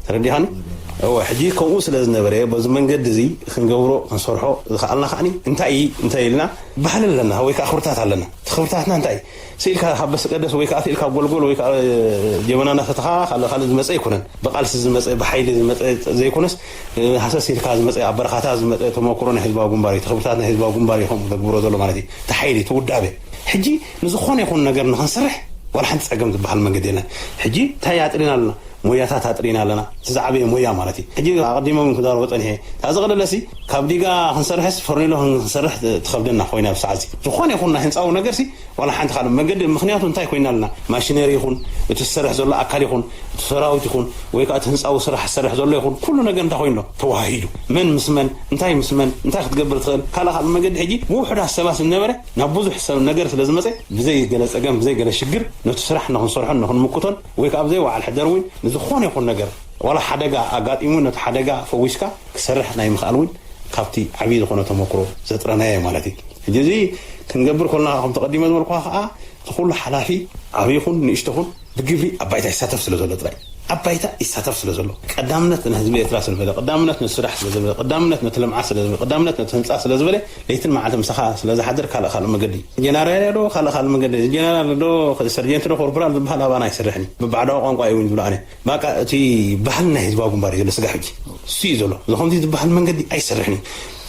ተረዲኻኒ? እወ፣ ሕጂ ከምኡ ስለ ዝነበረ በዚ መንገዲ እዚ ክንገብሮ ክንሰርሖ ዝኸኣልና ከዓኒ እንታይ እዩ? እንታይ ኢልና ባህሊ ኣለና ወይ ከዓ ክብርታት ኣለና። እቲ ክብርታትና እንታይ እዩ? ስኢልካ ካብ በስቀደስ ወይ ከዓ ስኢልካ ጎልጎል ወይ ከዓ ጀበና እናሰተኻ ካልእ ካልእ ዝመፀ ኣይኮነን። ብቃልሲ ዝመፀ፣ ብሓይሊ ዝመፀ ዘይኮነስ፣ ሃሰስ ኢልካ ዝመፀ፣ ኣብ በረኻታት ዝመፀ ተመክሮ ናይ ህዝባዊ ግንባር እዩ። እቲ ክብርታት ናይ ህዝባዊ ግንባር እዩ ከምኡ ዘግብሮ ዘሎ ማለት እዩ። እቲ ሓይሊ፣ እቲ ውዳበ። ሕጂ ንዝኾነ ይኹን ነገር ንኽንሰርሕ ዋላ ሓንቲ ፀገም ዝበሃል መንገዲ የለን። ሕጂ እንታይ ኣጥሪና ኣለና? ሞያታት ኣጥሪና ኣለና። እቲ ዝዓበየ ሞያ ማለት እዩ። ሕጂ ኣቐዲሞም ክዛረቦ ፀኒሐ። እታ ዝቐለለሲ ካብ ዲጋ ክንሰርሕስ ፈርኒሎ ክንሰርሕ ትኸብደና ኮይና ብሰዓት እዚ። ዝኾነ ይኹን ናይ ህንፃዊ ነገርሲ ዋላ ሓንቲ ካልእ መንገዲ፣ ምኽንያቱ እንታይ ኮይና ኣለና? ማሽነሪ ይኹን፣ እቲ ዝሰርሕ ዘሎ ኣካል ይኹን፣ እቲ ሰራዊት ይኹን፣ ወይ ከዓ እቲ ህንፃዊ ስራሕ ዝሰርሕ ዘሎ ይኹን፣ ኩሉ ነገር እንታይ ኮይኑ ኣሎ? ተዋሃሂዱ። መን ምስ መን፣ እንታይ ምስ መን፣ እንታይ ክትገብር ትኽእል? ካልእ ካልእ መንገዲ ሕጂ ብውሑዳት ሰባት ዝነበረ ናብ ብዙሕ ሰብ ነገር ስለ ዝመፀ፣ ብዘይ ገለ ፀገም፣ ብዘይ ገለ ሽግር፣ ነቲ ስራሕ ንኽንሰርሖን ንኽንምክቶን፣ ወይ ከዓ ብዘይ ዋዕል ሕደር እውን ንዝኾነ ይኹን ነገር፣ ዋላ ሓደጋ ኣጋጢሙ፣ ነቲ ሓደጋ ፈዊስካ ክሰርሕ ናይ ምኽኣል እውን ካብቲ ዓብዪ ዝኾነ ተመክሮ ዘጥረናዮ ማለት እዩ። ሕጂ እዚ ክንገብር ከለና፣ ከም ተቐዲመ ዝበልኩኻ ከዓ፣ እቲ ኩሉ ሓላፊ ዓብዪ ይኹን ንእሽቶ ይኹን ብግብሪ ኣብ ባይታ ይሳተፍ ስለ ዘሎ ጥራይ። ኣብ ባይታ ይሳተፍ ስለ ዘሎ፣ ቀዳምነት ንህዝቢ ኤርትራ ስለ ዝበለ፣ ቀዳምነት ነቲ ስራሕ ስለ ዝበለ፣ ቀዳምነት ነቲ ልምዓት ስለ ዝበለ፣ ቀዳምነት ነቲ ህንፃ ስለ ዝበለ፣ ለይትን መዓልትን ምሳኻ ስለ ዝሓድር ካልእ ካልእ መገዲ፣ ጀነራል ዶ ካልእ ካልእ መገዲ፣ ጀነራል ዶ ሰርጀንት ዶ ኮርፖራል ዝበሃል ኣባና ኣይሰርሕን እዩ። ብባዕዳዊ ቋንቋ እዩ እውን ዝብሎ ኣነ። በቃ እቲ ባህልና ህዝባዊ ግንባር እዩ ዘሎ ስጋብ ሕጂ። እሱ እዩ ዘሎ። እዚ ከምዚ ዝበሃል መንገዲ ኣይሰርሕን እዩ።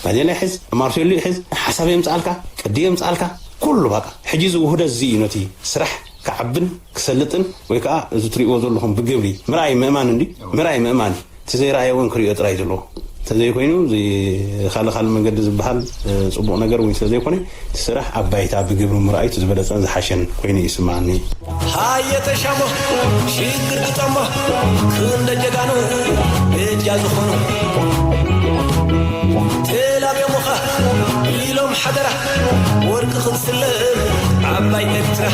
ባዴላ ይሕዝ፣ ማርሴሎ ይሕዝ፣ ሓሳብ የምፅኣልካ፣ ቅዲ የምፅኣልካ፣ ኩሉ በቃ። ሕጂ እዚ ውህደት እዚ እዩ ነቲ ስራሕ ክዓብን ክሰልጥን ወይ ከዓ እዚ ትሪእዎ ዘለኹም ብግብሪ ምርኣይ ምእማን እንዲ ምርኣይ ምእማን እቲ ዘይረኣየ እውን ክሪኦ ጥራይ ዘለዎ እንተዘይኮይኑ እዚ ካልእ ካልእ መንገዲ ዝበሃል እ፣ ፅቡቕ ነገር እውን ስለዘይኮነ እቲ ስራሕ ኣብ ባይታ ብግብሪ ምርኣዩ እቲ ዝበለፀን ዝሓሸን ኮይኑ ይስማዓኒ። ሃየ ተሻሞ ሽግር ግጠሞ ክንደ ጀጋኑ እጃ ዝኾኑ ተላብዮሙኻ ኢሎም ሓደራ ወርቂ ክትስለም ዓባይ ኤርትራ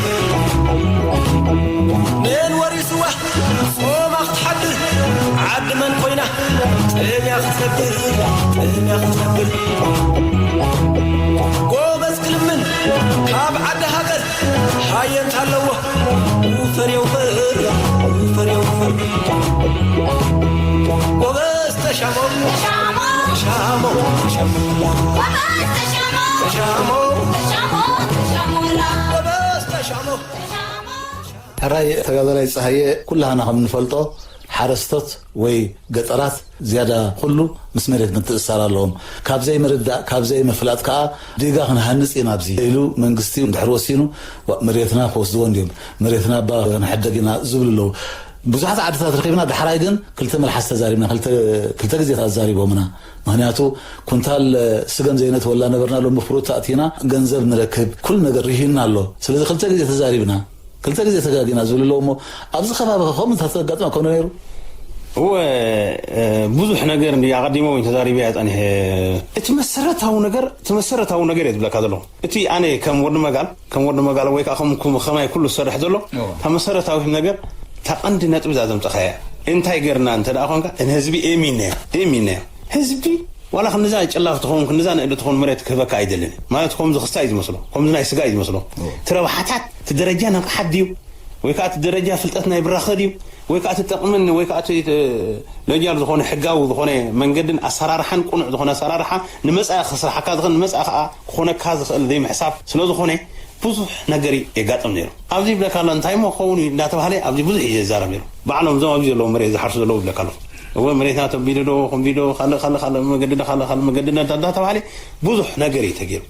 መን ወሪስዋ ጾማ ክትሓድር ዓዲ መን ኮይና ጥምያ ክትነብር ጥምያ ክትነብር ጎበዝ ክልምን ካብ ዓዲ ሃገር ሃየንት ኣለዎ ውፈር የውፈር ውፈር የውፈር ጎበዝ ተሻሞ ተሻሞ ተሻሞ ተሻሞ ጎበዝ ተሻሞ ሕራይ ተጋዳላይ ፀሃየ ኩላህና ከም እንፈልጦ ሓረስቶት ወይ ገጠራት ዝያዳ ኩሉ ምስ መሬት ምትእሳር ኣለዎም። ካብ ዘይምርዳእ ካብ ዘይምፍላጥ ከዓ ዲጋ ክንሃንፅ ኢና ኣብዚ ኢሉ መንግስቲ እንድሕር ወሲኑ ዋ፣ መሬትና ክወስድዎ እንዲዮም መሬትና እባ ክንሕደግ ኢና ዝብሉ ኣለዉ። ብዙሓት ዓድታት ረኺብና ዳሕራይ ግን ክልተ መልሓስ ተዛሪብና ክልተ ክልተ ግዜታት ዛሪቦምና። ምክንያቱ ኩንታል ስገም ዘይነትወላ ነበርና ሎም ፍሩት ኣእቲና ገንዘብ ንረክብ ኩሉ ነገር ርሂና ኣሎ። ስለዚ ክልተ ግዜ ተዛሪብና ክልተ ግዜ ተጋጊና ዝብሉ ኣለዉ እሞ ኣብዚ ከባቢ ከምኡ እንተተጋጥመ ኮነ ነይሩ። እወ ብዙሕ ነገር እንዲ ኣቐዲሞ ወይ ተዛሪበ እያ ጸኒሐ። እቲ መሰረታዊ ነገር እቲ መሰረታዊ ነገር እየ ዝብለካ ዘለኹ። እቲ ኣነ ከም ወዲ መጋል ከም ወዲ መጋል ወይ ከዓ ከም ከም- ከማይ ኩሉ ዝሰርሕ ዘሎ እወ። እታ መሰረታዊ ነገር እታ ቀንዲ ነጥቢ እዛ ዘምፀኻያ እንታይ ገርና እንተ ደኣ ኮንካ ንህዝቢ ኤሚንናዮ ኤሚንናዮ ህዝቢ ዋላ ክንዛ ጨላፍ ትኸውን ክንዛ ንእዲ ትኸውን መሬት ክህበካ ኣይደልን ማለት ከምዚ ክስታይ ዝመስሎ ከምዚ ናይ ስጋ እዩ ዝመስሎ እቲ ረብሓታት እቲ ደረጃ ነቕሓት ድዩ ወይ ከዓ እቲ ደረጃ ፍልጠት ናይ ብራኸ ድዩ ወይ ከዓ እቲ ጠቕምን ወይ ከዓ እቲ ለጃል ዝኾነ ሕጋዊ ዝኾነ መንገድን ኣሰራርሓን ቁኑዕ ዝኾነ ኣሰራርሓ ንመፃኢ ክስራሓካ ዝኽእል ንመፃኢ ከዓ ክኾነካ ዝኽእል ዘይምሕሳብ ስለ ዝኾነ ብዙሕ ነገር የጋጥም ነይሩ ኣብዚ ይብለካ ኣሎ እንታይ ሞ ክኸውን እዩ እንዳተባሃለ ኣብዚ ብዙሕ እዩ ዘዛረብ ነይሩ ባዕሎም እዞም ኣብዚ ዘለዉ መሬት ዝሓርሱ ዘለዉ ይብለካ ኣለኹ እወ መሬትና ተቢሉ ዶ ከምዚ ዶ ካልእ ካልእ ካልእ መገዲ ዶ ካልእ ካልእ መገዲ ዶ እንዳተባሃለ ብዙሕ ነገር እዩ ተገይሩ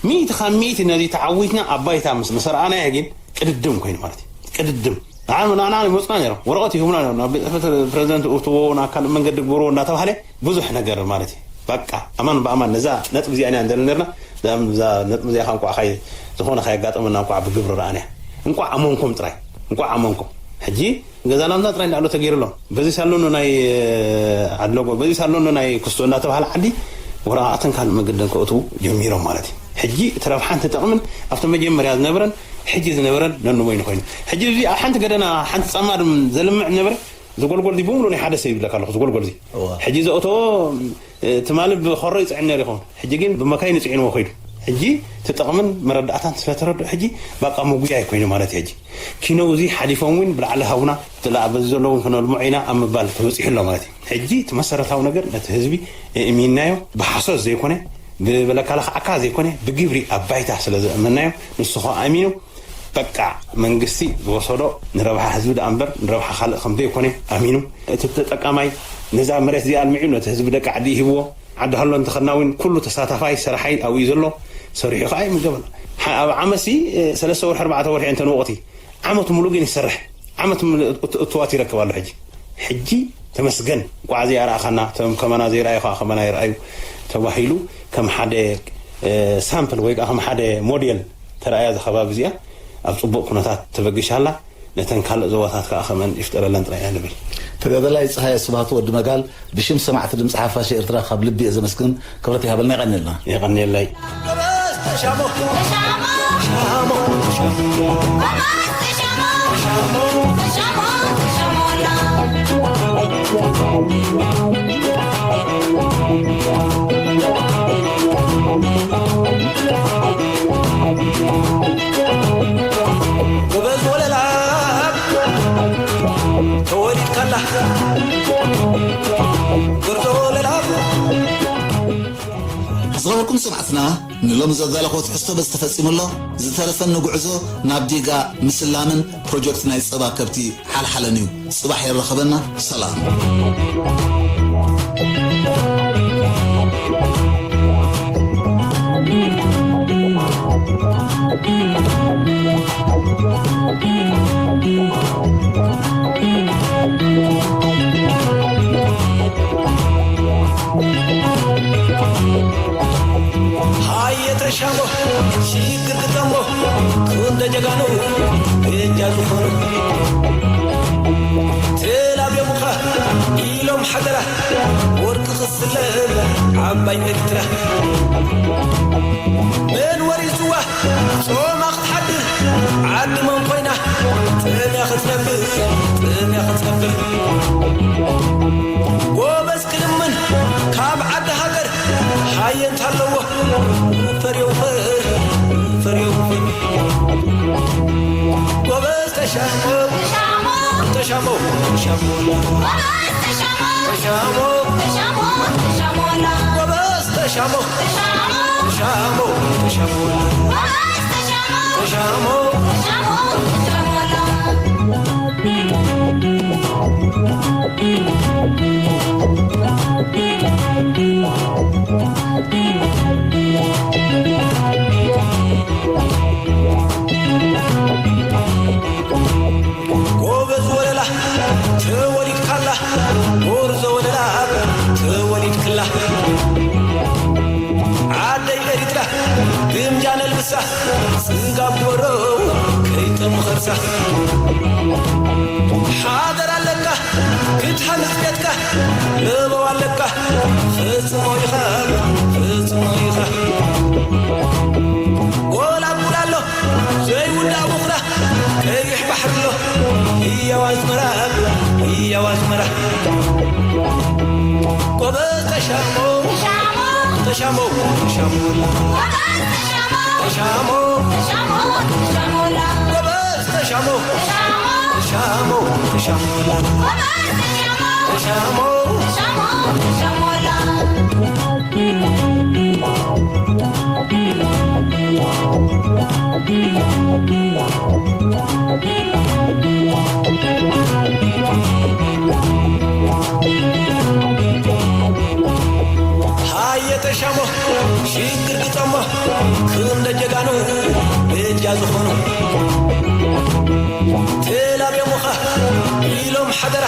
ሚእቲ ካብ ሚእቲ ነዚ ተዓዊትና ኣብ ባይታ ምስ ምስ ኣርኣናዮ ግን ቅድድም ኮይኑ ማለት እዩ ቅድድም ንዓና ንዓና ይመፁና ነይሮም ወረቐት ይህቡና ነይሮም ናብ ቤት ፅሕፈት ፕሬዚደንት እትዎ ናብ ካልእ መንገዲ ግበርዎ እንዳተባሃለ ብዙሕ ነገር ማለት እዩ በቃ ኣማን ብኣማን ነዛ ነጥቢ እዚኣ ኢና ንደሊ ነርና እዛ ነጥቢ እዚኣ እንኳዕ ካይ ዝኾነ ካየጋጠመና እንኳዕ ብግብሪ ረኣናያ እንኳዕ ኣመንኩም ጥራይ እንኳዕ ኣመንኩም ሕጂ ገዛ ላምዛ ጥራይ እንዳኣሎ ተገይሩ ኣሎ በዚ ሳሎኖ ናይ ዓድለጎ በዚ ሳሎኖ ናይ ክስቶ እንዳተባሃለ ዓዲ ወረቓቕትን ካልእ መገድን ከእትዉ ጀሚሮም ማለት እዩ ሕጂ እቲ ረብሓን ተጠቕምን ኣብቲ መጀመርያ ዝነበረን ሕጂ ዝነበረን ነንበይኑ ኮይኑ ሕጂ እዚ ኣብ ሓንቲ ገደና ሓንቲ ጸማድ ዘልምዕ ዝነበረ ዝጎልጎል ዚ ብምሉ ናይ ሓደ ሰብ ይብለካ ኣለኹ ዝጎልጎል ዚ ሕጂ ዘእተዎ ትማሊ ብኸሮ ይፅዕን ነር ይኸውን ሕጂ ግን ብመካይን ይፅዕንዎ ኮይዱ ሕጂ እቲ ጥቕምን መረዳእታን ስለተረድኦ ሕጂ ባቃ መጉያ ይኮይኑ ማለት እዩ ሕጂ ኪነው እዚ ሓሊፎም እውን ብላዕሊ ሃቡና ትላ በዚ ዘለውን ክነልምዖ ኢና ኣብ ምባል ተበፂሑ ኣሎ ማለት እዩ ሕጂ እቲ መሰረታዊ ነገር ነቲ ህዝቢ እእሚናዮ ብሓሶት ዘይኮነ ብበለካ ለኽዓካ ዘይኮነ ብግብሪ ኣብ ባይታ ስለ ዘእመናዮ ንሱ ኸ ኣሚኑ በቃ መንግስቲ ዝወሰዶ ንረብሓ ህዝቢ ደኣ እምበር ንረብሓ ካልእ ከም ዘይኮነ ኣሚኑ እቲ ተጠቃማይ ነዛ መሬት እዚኣ ኣልሚዑ ነቲ ህዝቢ ደቂ ዓዲ ይህብዎ ዓዲ ሃሎ እንተኸድና እውን ኩሉ ተሳታፋይ ሰራሓይ ኣብኡ እዩ ዘሎ ሰሪሑ ከዓ ይምገበሉ ኣብ ዓመሲ ሰለስተ ወርሒ ኣርባዕተ ወርሒ እንተን ወቕቲ ዓመት ሙሉ ግን ይሰርሕ ዓመት እትዋት ይረክብ ኣሎ ሕጂ ሕጂ ተመስገን ቋዕ ዘይኣርኣኻና ቶም ከመና ዘይረኣዩ ከዓ ከመና ይረኣዩ ተባሂሉ ከም ሓደ ሳምፕል ወይ ከዓ ከም ሓደ ሞዴል ተረኣያ እዚ ከባቢ እዚኣ ኣብ ፅቡቕ ኩነታት ተበጊሻ ኣላ ነተን ካልእ ዞባታት ከዓ ከመን ይፍጠረለን ጥራይ እያ ንብል ተጋዳላይ ፀሃየ ስብሃቱ ወዲ መጋል ብሽም ሰማዕቲ ድምፂ ሓፋሽ ኤርትራ ካብ ልቢ እየ ዘመስግን ክብረት ይሃበልና ይቐንልና የቐንየለይ ጎበዝ ወለላ ተወሊድካላ ዝኸበርኩም ሰማዕትና፣ ንሎሚ ዘዳለኹዎ ትሕዝቶ በዚ ተፈጺሙ ኣሎ። ዝተረፈኒ ጉዕዞ ናብ ዲጋ ምስላምን ፕሮጀክት ናይ ጸባ ከብቲ ሓልሓለን እዩ። ጽባሕ የራኸበና። ሰላም። ሃየ ተሻሞ ሽግር ግጠሞ፣ ክንደ ጀጋኑ እጃ ዝኾኑ ተላብዮሙኻ ኢሎም ሓደራ፣ ወርቂ ክስለም ዓባይ ኤርትራ። መን ወሪስዋ ጾማ ክትሓድር፣ ዓዲ መን ኮይና ጥምያ ክትነብር፣ ጥምያ ክትነብር። ጎበዝ ክልምን ካብ ዓዲ ሃገር፣ ሃየ እንታለዎ ፈር የውፈር፣ ፈር የውፈር። ጎበዝ ተሻሞ፣ ተሻሞ፣ ተሻሞ፣ ተሻሞ፣ ተሻሞ፣ ተሻሞ፣ ጎበዝ ተሻሞ፣ ተሻሞ፣ ተሻሞ፣ ተሻሞ፣ ጎበዝ ተሻሞ፣ ተሻሞ፣ ተሻሞ፣ ተሻሞ። ጎበዝ ወለላ ተወሊድካላ፣ ጎርዞ ወለላ ተወሊድክላ። ዓደይ ኤሪትራ ግምጃ ነልብሳ፣ ጽጋብ ዶሮ ከይጠሙ ኸርሳ። ሓደር ኣለካ ክትሃንጽ ቤትካ፣ ለበው ኣለካ ፈጽሞ ኢኻ፣ ፈጽሞ ኢኻ። ጎላጉል ኣሎ ዘይውዳእ ቡኽራ፣ ቀይሕ ባሕሪ ኣሎ ህያው ኣስመራ፣ ህያው ኣስመራ። ጎበዝ ተሻሞ፣ ተሻሞ፣ ተሻሞ፣ ተሻሞ፣ ጎበዝ ተሻሞ፣ ተሻሞ፣ ተሻሞ፣ ተሻሞ፣ ሃየ ተሻሞ ሽግር ግጠሞ፣ ክንደ ጀጋኑ እጃ ዝኾኑ ተላብዮሙኻ ኢሎም ሓደራ፣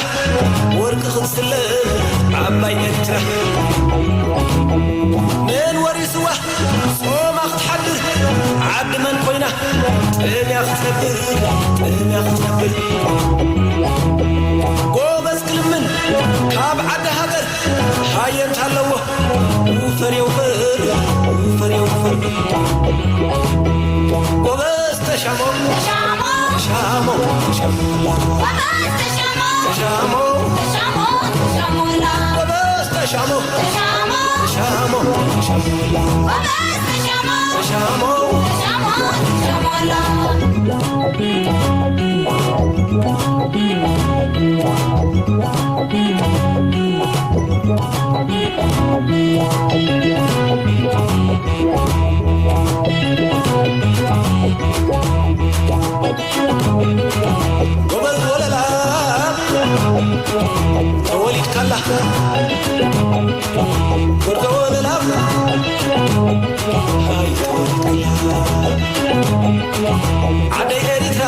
ወርቂ ክትስለም ዓባይ ኤርትራ። መን ወሪስዋ ጾማ ክትሓድር፣ ዓዲ መን ኮይና ጥምያ ክትነብር፣ ጥምያ ክትነብር። ጎበዝ ክልምን ካብ ዓዲ ሃገር፣ ሃየ እንታለዎ ውፈር የውፈር፣ ውፈር የውፈር። ጎበዝ ተሻሞ፣ ተሻሞ፣ ተሻሞ፣ ተሻሞ፣ ጎበዝ ተሻሞ፣ ተሻሞ፣ ተሻሞ፣ ተሻሞ፣ ጎበዝ ተሻሞ፣ ተሻሞ፣ ተሻሞ፣ ተሻሞ፣ ተሻሞ፣ ጎበዝ ተሻሞ፣ ተሻሞ፣ ተሻሞ፣ ተሻሞ። ጎበዝ ወለላ ተወሊድካላ፣ ጎርዞ ወለላ ሃይ ተወሊድካላ። ዓደይ ኤሪትራ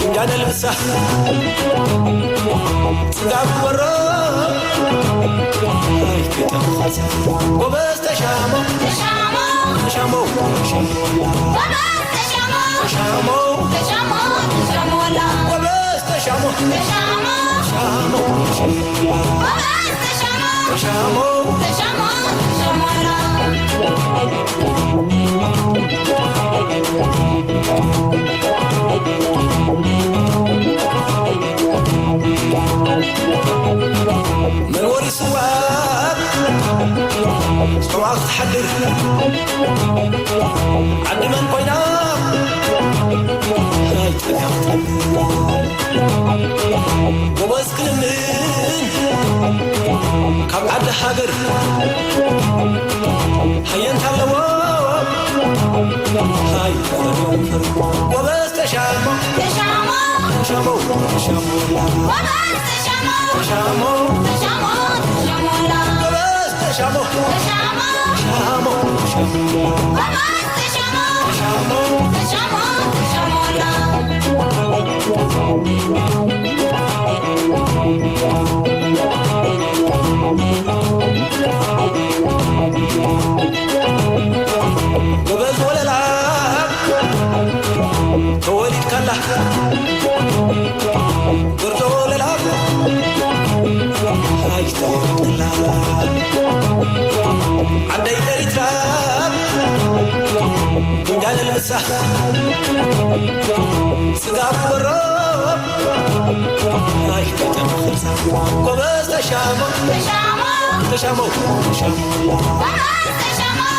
እንዳነልብሳ ጽጋብ በሮ ኣይክተምኸት። ጎበዝ ተሻሞ፣ ተሻሞ፣ ተሻሞ፣ ተሻሞ፣ ጎበዝ ተሻሞ፣ ተሻሞ፣ ተሻሞ፣ ተሻሞ፣ ተሻሞ፣ ጎበዝ ተሻሞ፣ ተሻሞ፣ ተሻሞ፣ ተሻሞ፣ ጎበዝ ተሻሞ፣ ተሻሞ፣ ተሻሞ፣ ተሻሞ። መን ወሪስዋ ጸዋ ክትሓድር፣ ዓዲ መን ኮይና ኣይጠፍያ ክትነብር። ጎበዝ ክልምን ካብ ዓዲ ሃገር ሃየንታ ኣለዎ። ሃይ ጎበዝ ተሻሞ፣ ተሻሞ፣ ተሻሞ፣ ተሻሞ፣ ጎበዝ ተሻሞ፣ ተሻሞ፣ ተሻሞ፣ ተሻሞላ፣ ጎበዝ ተሻሞ፣ ተሻሞ፣ ተሻሞ፣ ተሻሞ፣ ጎበዝ ተሻሞ፣ ተሻሞ፣ ተሻሞ፣ ተሻሞላ። ጎበዝ ወለላ ተወሊድካላ ግርዶ ወለላ ኣይተወልድላ ዓደይ ኤሪትራ ጉንዳለ ልብሳ ስጋ በሮ ኣይተጠምኽርሳ ጎበዝ ተሻሞ ተሻሞ ተሻሞ ተሻሞ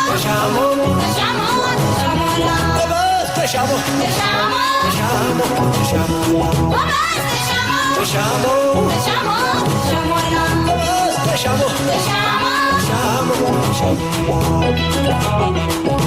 ተሻሞ ተሻሞ ተሻሞ ተሻሞ ተሻሞ ተሻሞ ተሻሞ ተሻሞ ተሻሞ ተሻሞ ተሻሞ ተሻሞ ተሻሞ ተሻሞ ተሻሞ